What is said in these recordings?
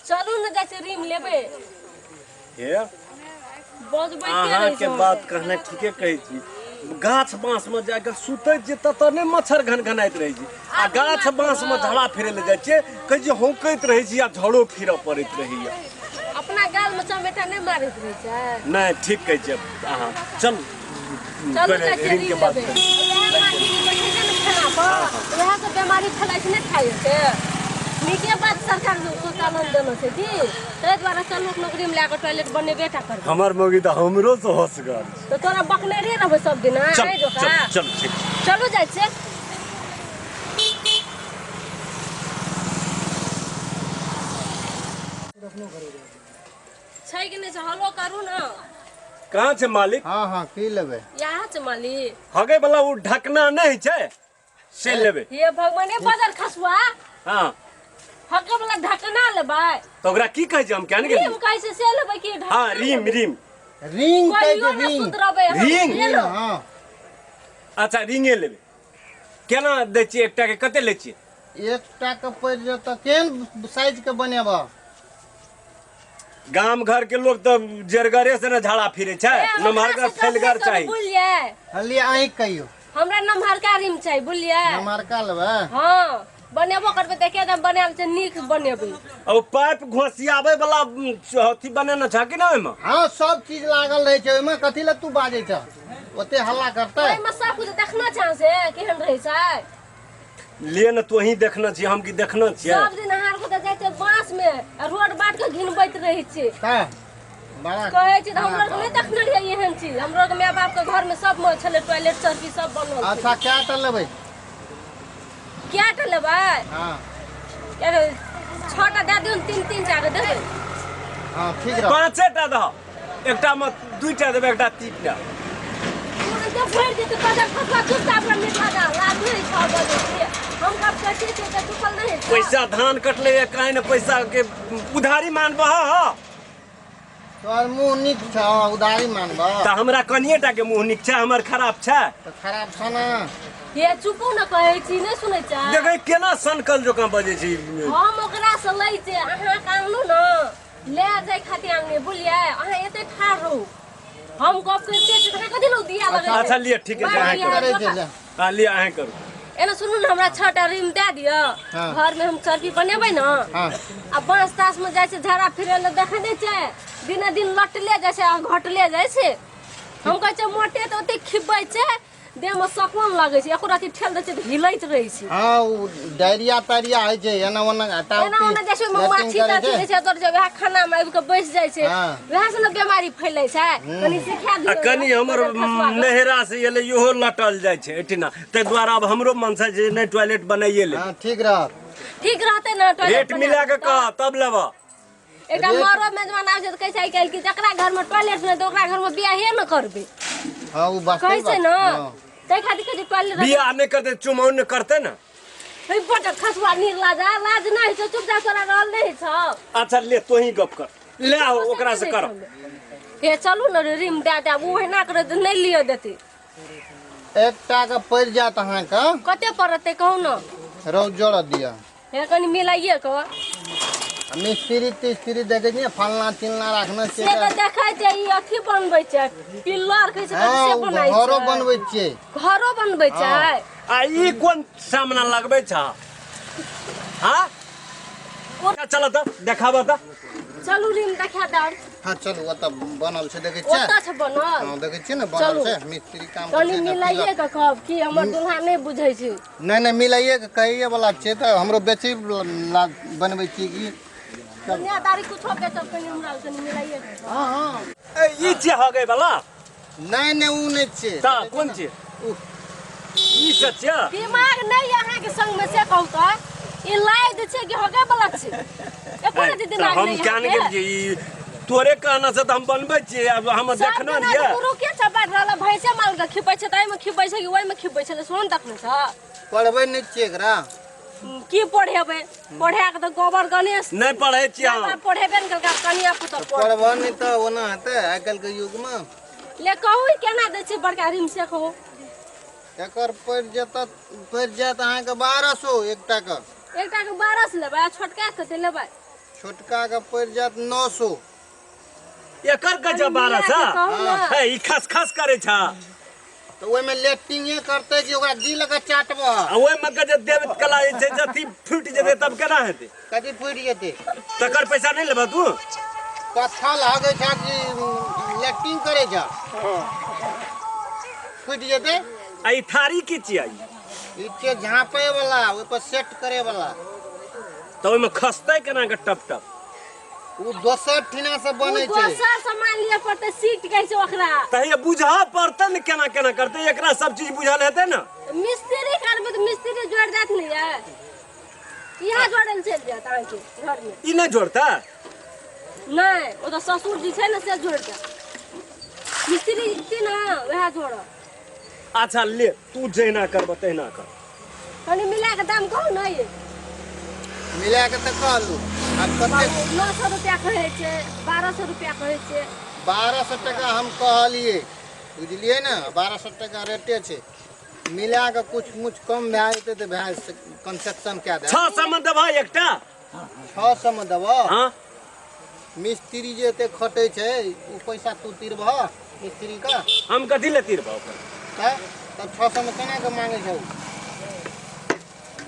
चलू ने जाइ छै रिम लेबै। हे बजबैते रहै अहाँके छै। बात कहने ठीके कहै छी। गाछ बाँस में जाके सुतै छियै ततऽ नहि मच्छर घनघनाइत रहै छै, आ गाछ बाँस में झड़ा फिरै लए जाइ छियै, कहै छियै हौंकैत रहै छी आ झड़ो फिरऽ पड़ैत रहैया। अपना गाल में चमेटा नहि मारैत रहै छै। नहि, ठीक कहै छियै अहाँ। चलू चलू पहिले जाइ छियै रिंग रिंग के बात लेबै। करू। वएह माछी जे बैठै छै ने खाना पर, वएह सब बेमारी फैलाइ छै, नहि खाइ छै। नीके बात सरकार शौचालय देने छै की, ताहि दुआरे चलू नौकरी में लए कऽ टॉयलेट बनेबे टा करबै। हमर मौगी तऽ हमरो से होशगर छै। तऽ तोरा बकने रे रहबै सब दिन चल आइ जोका। चल चल, ठीक छै। चलू जाइ छियै। छै कि नहि छै? हलो करू ने। कहाँ छै मालिक? हाँ हाँ, की लेबै? इएह छै मालिक। हगे वाला ओ ढकना नहि छै से लेबै। हे भगवान, हे बदर खसुआ। हाँ, हगे वाला ढकना लेबै? तऽ ओकरा की कहै छै, हम किया नहि रीम गेलियै? कहै छै से लेबै कि ढकना? हाँ, रीम। लेबै? रीम रिंग कहै कहियो छै, ने रिंग। सुधरबै हम। रिंग? ले लो। हाँ। अच्छा, रिंगे लेबै। केना दै छियै? एकटा के कते लै छियै? एकटा के पड़ि जेतऽ। केहन साइज के बनेबह? गाम घर के लोग तऽ जेरगरे से ने झाड़ा फिरे छै। ए, हमरा नमहरगर से गप फैलगर नहि करू, चाही। बुझलियै? हलियै, अहीं कहियौ। हमरा नमहरका रिम चाही, बुझलियै? नमहरका लेबै? हाँ, बनेबो करबै तऽ एके दाम बनायल छै, नीक बनेबै। ओ पाइप घोसियाबै वाला अथी बनेने छ कि ना ओहिमे? हाँ, सब चीज लागल रहै छै ओहिमे। कथी लए तू बाजै छ? ओते हल्ला करतै? ओहिमे सब कुछ देखना छै से केहन रहै छै। ले ने, तोही देखने छी, हम की देखने छियै? सब दिन अहाँ आरके तऽ जाइ छै बाँस मे आ रोड बाट के घिनबैत रहै छी। तऽ बड़ा कहै छी तऽ हमरो आरके नहि देखने रहियै एहन चीज। हमरो आरके माय बाप के घर मे सब मे छलै टॉयलेट सर्फी सब बनल छलै। अच्छा, कए टा लेबै? कए टा लेबै? हाँ। 6 टा दए दियौ ने, तीन तीन टा के देबै। हाँ, ठीक रह। पाँचे टा दह। एकटा मे दूटा देबै, एकटा तीन टा। तुरन्ते भरि जेतै बजर फसला। चुपचाप अपना मिठा दा लाज नहि छौ बजै छियै। हम गप करिते छियै तऽ चुपल नहि छौ। पैसा धान कटले या काहे ने पैसा के उधारी मानबह? ह तोहर मुँह नीक छौ, उधारी मानबह? तऽ हमरा कनिए टा के मुँह नीक छै, हमर खराब छै? तऽ खराब छौ ने। हे चुपू ने, कहै छी, नहि सुनै छै। देखै केना सनकल जकाँ बजै छै। हम ओकरा से लै छै, अहाँके आनलहुँ ने ले जाय खातिर आनलियै, बुझलियै? अहाँ एते ठाढ़ रहू, हम गप करिते छी तऽ अहाँ कथी लए दिया लगै? अच्छा लिअ, ठीक छै, अहाँ करू। करै छै ले। हाँ, लिअ, अहाँ करू। एना सुनू ने, हमरा 6 टा रिम दए दिअ। हाँ। घर में हम चरबी बनेबै ने। हाँ। आ बाँस तास में जाइ छै झाड़ा फिरै लए, देखै नहि छै दिने दिन लटले जाइ छै आ घटले जाइ छै। हम कहै छै मोटे तऽ ओते खिबै छै, देह में सकून लगै छै, एको रति ठेल दै छै तऽ हिलैत रहै छै। हाँ, ओ डायरिया तायरिया होइ छै, एना ओना हटा। एना ओना जाइ छै, ओहिमे माछी ताछी रहै छै, तोर जे वएह खाना में आबि कऽ बैस जाइ छै। हाँ। वएह से ने बीमारी फैलै छै। कनि सिखा आ दियौ कनि हमर नैहरा से एलै, इहो लटल जाइ छै एहिठिना, ताहि दुआरे आब हमरो मन छै जे नहि, टॉयलेट बनाइए ले। हाँ, ठीक रहत। ठीक रहतै ने टॉयलेट रेट मिला के कह तब लेबह। एकटा मरो मेजबान आबै छै तऽ कहै छै आइ काल्हि कि जकरा घरमे टॉयलेट नहि तऽ ओकरा घरमे बियाहे ने करबै। हाँ, ओ बात कहै छै ने। हाँ। ताहि खातिर कहै छै टॉयलेट। बियाह नहि करतै, चुमाउन नहि करतै ने। हे बड़ खसुआ निर्लाज, लाज नहि होइ छौ? चुपचाप तोरा रहल नहि होइ छौ? अच्छा ले, तोही गप कर ले, आओ ओकरा से कर। हे चलू ने रे, रिम दए देब। ओ एना करे तऽ नहि लिअ देतै। एकटा के पड़ि जायत अहाँके। कते पड़तै कहू ने? रौ, जोड़ दिअ। हे कनि मिलाइए कऽ। आ मिस्त्री तिस्त्री देखै छियै, फलना चिलना राखने से छियै। तऽ देखै छै, ई अथी बनबै छै, पिल्लर कहै छै कथी हाँ, से ओ बनाइ घरो छै। बनबै छियै। घरो बनबै छै। आ ई कोन सामना लगबै छ? हाँ, चल तऽ देखाबऽ तऽ। चलू, रिम देखा देब। हाँ, चलू, ओतऽ बनल छै, देखै छियै? ओतऽ छै बनल? हाँ, देखै छियै ने, बनल चलू। छै, मिस्त्री काम कनि करै छै। मिलाइए कऽ कहब कि हमर दुल्हा नहि बुझै छै। नहि नहि, मिलाइए के कहैए वाला छै तऽ हमरो बेचै ला बनबै छियै की। दुनियादारी कुछो बेचब, कनि हमरा कनि मिलाइए कऽ कहब। हाँ हाँ। ए, ई छियै हगै वाला? नहि नहि, ओ नहि छियै। तऽ कोन छियै? उ ई सब छियै? दिमाग नहि यऽ अहाँके संग मे, से कहू तऽ ई लाइद छै कि होगे वाला छै? एको रति तऽ दिमाग हम नहि क्या अहाँके। गेलियै, ई तोरे कहना से तऽ हम बनबै छियै, आब हम सब देखना दिना यऽ। तऽ पुरुखे सब बाजि रहल है, भैंसे माल के खिबै छै तऽ एहिमे खिबै छै कि ओहिमे खिबै छै, सोन देखने छ? पढ़बै नहि छियै एकरा? की पढ़ेबै? पढ़ा के तऽ गोबर गणेश। नहि पढ़ै छियै हम। पढ़ेबे ने केलकै, कनिया पुतहु पढ़। पढ़बह नहि तऽ ओना हेतै आइ काल्हिके युगमे? ले कहू, ई केना दै छै बड़का रिम से कहू। एकर पड़ि जेतऽ, पड़ि जायत अहाँके 1200 एकटा के। एकटा के 1200 लेबै आ छोटका के कते लेबै? छोटका के पड़ि जायत 900। एकर कहै छ 1200? कहू ने। हे, ई खसखस करै छ। तऽ ओहिमे लेटिंगे करतै कि ओकरा दिल के चाटबह? आ ओहिमे के जे देव कला जे छै जथी फूटि जेतै तब केना हेतै? कथी फूटि जेतै? तकर पैसा नहि लेबह तू? पत्थर हगै छ कि लेटिंग करै छ? फूटि जेतै। आ ई थारी की छियै? ई छियै झाँपै वाला, ओहि पर सेट करै वाला। तऽ ओहिमे खसतै केना के टप टप? ओ दोसर ठिना से बनै छै। दोसर सामान लिअ पड़तै, सीट कहै छै ओकरा। तऽ बुझऽ पड़तै ने केना केना करतै, एकरा सब चीज बुझल हेतै ने। मिस्त्री करबै तऽ मिस्त्री जोड़ि देत ने यै। इएह जोड़ै लए चलि जायत अहाँके घरमे। ई नहि जोड़तै? नहि, ओ तऽ ससुर जी छै ने से जोड़ि देत। मिस्त्री छी ने वएह जोड़त। अच्छा ले, तू जहिना करबह तहिना कर। कनि मिला के दाम कहू ने ये। मिला के तऽ कहलू आब कते? 900 रुपया कहै छै, 1200 रुपया कहै छै। 1200 टका हम कहलियै, बुझलियै ने? 1200 टका रेटे छै। मिला के कुछ मुछ कम भए जेतै तऽ भए कंसेक्शन कए देब। 600 मे देबह एकटा? 600 मे देबह? हाँ। मिस्त्री जे एते खटै छै ओ पैसा तू तिरबह मिस्त्री के? हम कथी ले तिरबह ओकर? तऽ तब 600 मे केना के मांगै छौ?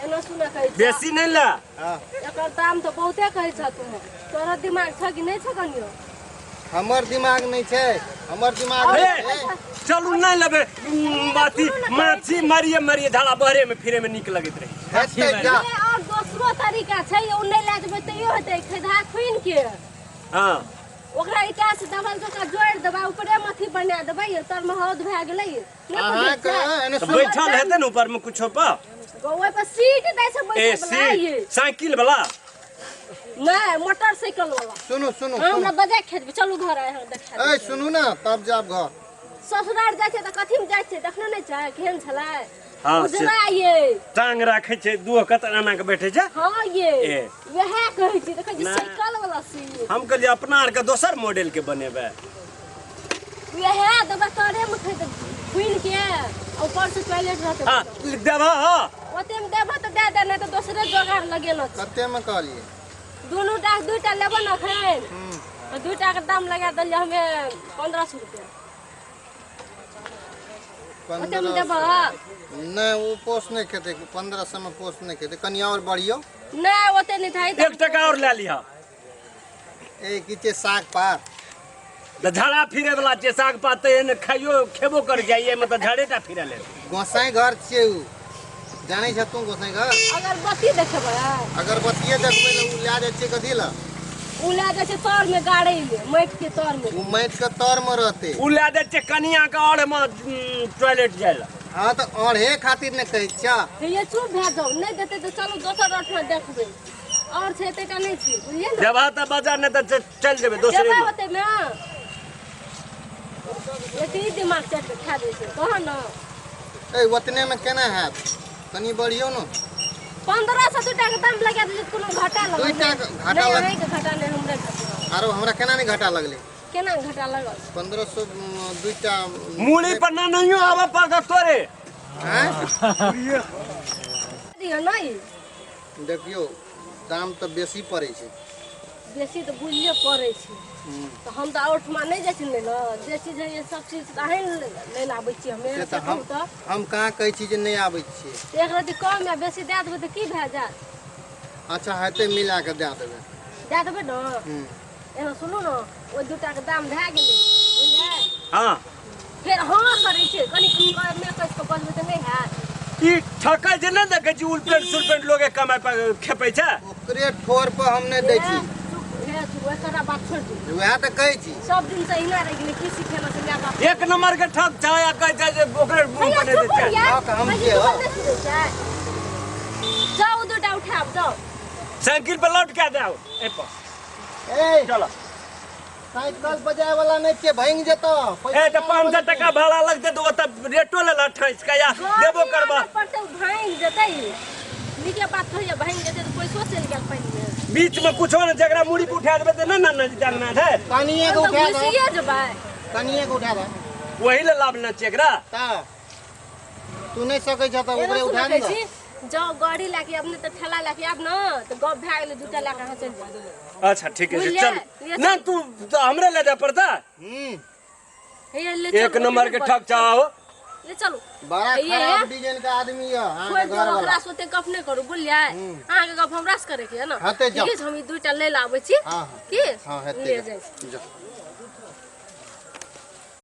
एना सुना कहै छह। बेसी नहि ले। हाँ। एकर दाम तऽ बहुते कहै छह तू। तोरा दिमाग छह कि नहि छह कनियो? हमर दिमाग नहि छै, हमर दिमाग हे, नहि छै। चलू नहि लेबै। अथी माछी मारिए मारिए झाड़ा बहरे में फिरे में नीक लगैत रहै छै। हेतै जा। ए, और दोसरो तरीका छै, ओ नहि लए जेबै तैयो हेतै। खैधा खुनि के हाँ। ओकरा ईटा से दबल जकाँ जोड़ि देबै, ऊपरे मे अथी बना देबै, तर मे हौद भए गेलै। नहि बुझै अहाँके छियै? एने तऽ सुन। बैठल हेतै ने ऊपर में कुछो पर? ओहि पर सीट दै छै ए बैठे वला। सीट साइकिल वाला? नहि, मोटरसाइकिल वाला। सुनू सुनू। अहाँ सुनू हमरा बजाय खेतबै, चलू घर आइ अहाँ देखा ए देब। सुनू ने, तब जायब घर। ससुरार जाइ छै तऽ कथी मे जाइ छै? देखने नहि छै केहन छलै? हाँ, से- उजरा ये टांग राखै छै दू कत एना के बैठे छै। हाँ ये। ए। वएह कहै छी, देखै छी नहि। साइकिल वाला सीट। हम कहलियै अपना आरके दोसर मॉडल के बनेबै। वएह देबै तोरे मे खेतै खुनि के, ऊपर से टॉयलेट रहतै। हाँ देबह? हाँ। ओते मे देबह तऽ दए दे, नहि तऽ दोसरे जोगाड़ लगेलो छै। कते मे कहलियै? दुनू टा, दूटा लेबो ने एखन तऽ दूटा के दाम लगा देलियै हमे 1500 रुपया। ओते मे 1500? देबह? नहि, ओ पोस नहि खेतै। 1500 मे पोस नहि खेतै। कनि आओर बढ़ियौ। नहि, ओते नहि थाई। 1 टका और लए लिहऽ। ए की छै साग पात? तऽ झाड़ा फिरे वाला छै साग पात, तऽ एहन खाइयो खेबो कर जाइए मे तऽ झाड़े टा फिरे ले। गोसाई घर छियै उ, जानै छ तू गोसाई घर? अगरबत्ती देखेबै? अगरबत्तिए देखबै लए उ लए जाइ छियै कथी लए? उ लए जाइ छै तर मे गाड़ै ले, माटि के तर मे। उ माटि के तर मे रहतै। उ लए जाइ छै कनिया के और मे टॉयलेट जाय लए। हाँ तऽ अढ़े खातिर ने कहै छियह। हे चुप भए जाउ, नहि देतै तऽ चलू दोसर ओठमा देखबै। और छै एतेटा नहि छै, बुझलियै ने? देबह तऽ बजा, नहि तऽ चलि जेबै दोसरे देबै मे। ओते मे एते दिमाग चाटि कऽ खा दै छै, कह ने। ए ओतने मे केना हैत? कनि बढ़ियौ ने। 1500 दूटा के दाम लगा देलियै, कोनो घाटा लगल? दूटा के घाटा नहि। लग- अहाँके घाटा नहि, हमरे घाटा। आरो हमरा केना नहि घाटा लगलै? केना घाटा लगल? 1500 दूटा। मूड़ी पर ना नहियो आबऽ पड़तौ तोरे। आँय? दियौ नहि। देखियौ, दाम तऽ बेसी पड़ै छै। बेसी तऽ बुझिए पड़ै छै, तऽ हम तऽ आओर ठुमा नहि जाइ छी लै लए। जे चीज होइए सब चीज तऽ अहीँ ने लै लए आबै छियै हमे। से तऽ हम कहू तऽ। हम कहाँ कहै छी जे नहि आबै छियै। एक रति कम या बेसी दए देबै तऽ की भए जायत? अच्छा हेतै, मिला कऽ दए देबै। दए देबै ने? हूँ। एना सुनू ने, ओहि दूटाके दाम भए गेलै, बुझलियै? हाँ। फेर हाँ करै छै, कनि कमे कसि कऽ बजबै तऽ नहि हैत? ई ठकै छै, नहि देखै छी उलपेंट सुलपेंट लोके कमाइ पर खेपै छै। ओकरे ठोर पर हम नहि दै छी। हे, चुप, हे चुप, एकरा बात छोड़ि दियौ। वएह तऽ कहै छी। सब दिन से अहिना रहि गेलै, की सिखेलक से माय बाप? एक नंबर के ठक छै आ कहै छै जे ओकरे मुँह हैया पर नहि दै चुप छै। यार, हँ, तऽ हम कहै छी, के तू हौ? नहि सुनै छै। जाउ दूटा उठायब, जाउ। साइकिल पर लौट के दे एहि पर। ए चलो। साइकिल बजाय वाला नहि छियै, भागि जेतौ। ए तऽ 500 टका भाड़ा लगतै तऽ ओतऽ रेटो लेलऽ ठैस के या देबो करबऽ। पड़तै, भागि जेतै। नीके बात कहैया, भागि जेतै तऽ पैसो चलि गेल पानिमे। बीच में कुछो ने, जकरा मुड़ी पर उठा देबै तऽ नहि ने जानना छै। कनिए के हम तऽ उठा दे। घुसिए जेबै। कनिए के उठा दे। वही ले लाभ ना छै एकरा। तऽ तू नहि सकै छ तऽ एना ओकरे सुनै उठा ने छी दे। जाओ गाड़ी लए के आब, नहि तऽ ठेला लए के आब ने तऽ गप भए गेलै, दूटा लए के अहाँ चलि जाउ। अच्छा ठीके छै। बुझलियै? चल ये ना तू तऽ हमरे लए जाय पड़ता। हे ले एक चलू, नंबर के ठक चाहो। ले चलू। बड़ा ये- खराब डिजाइन के आदमी यऽ अहाँके छोड़ि दियौ घर वाला। ओकरा से ओते गप नहि करू, बुझलियै? अहाँके गप हमरा से करैके यऽ ने। हेतै, जाउ। ठीक छै, हम ई दूटा लै लए आबै छी। हाँ, हाँ। की हाँ हेतै। ले जाउ। जाइ छी। जाउ।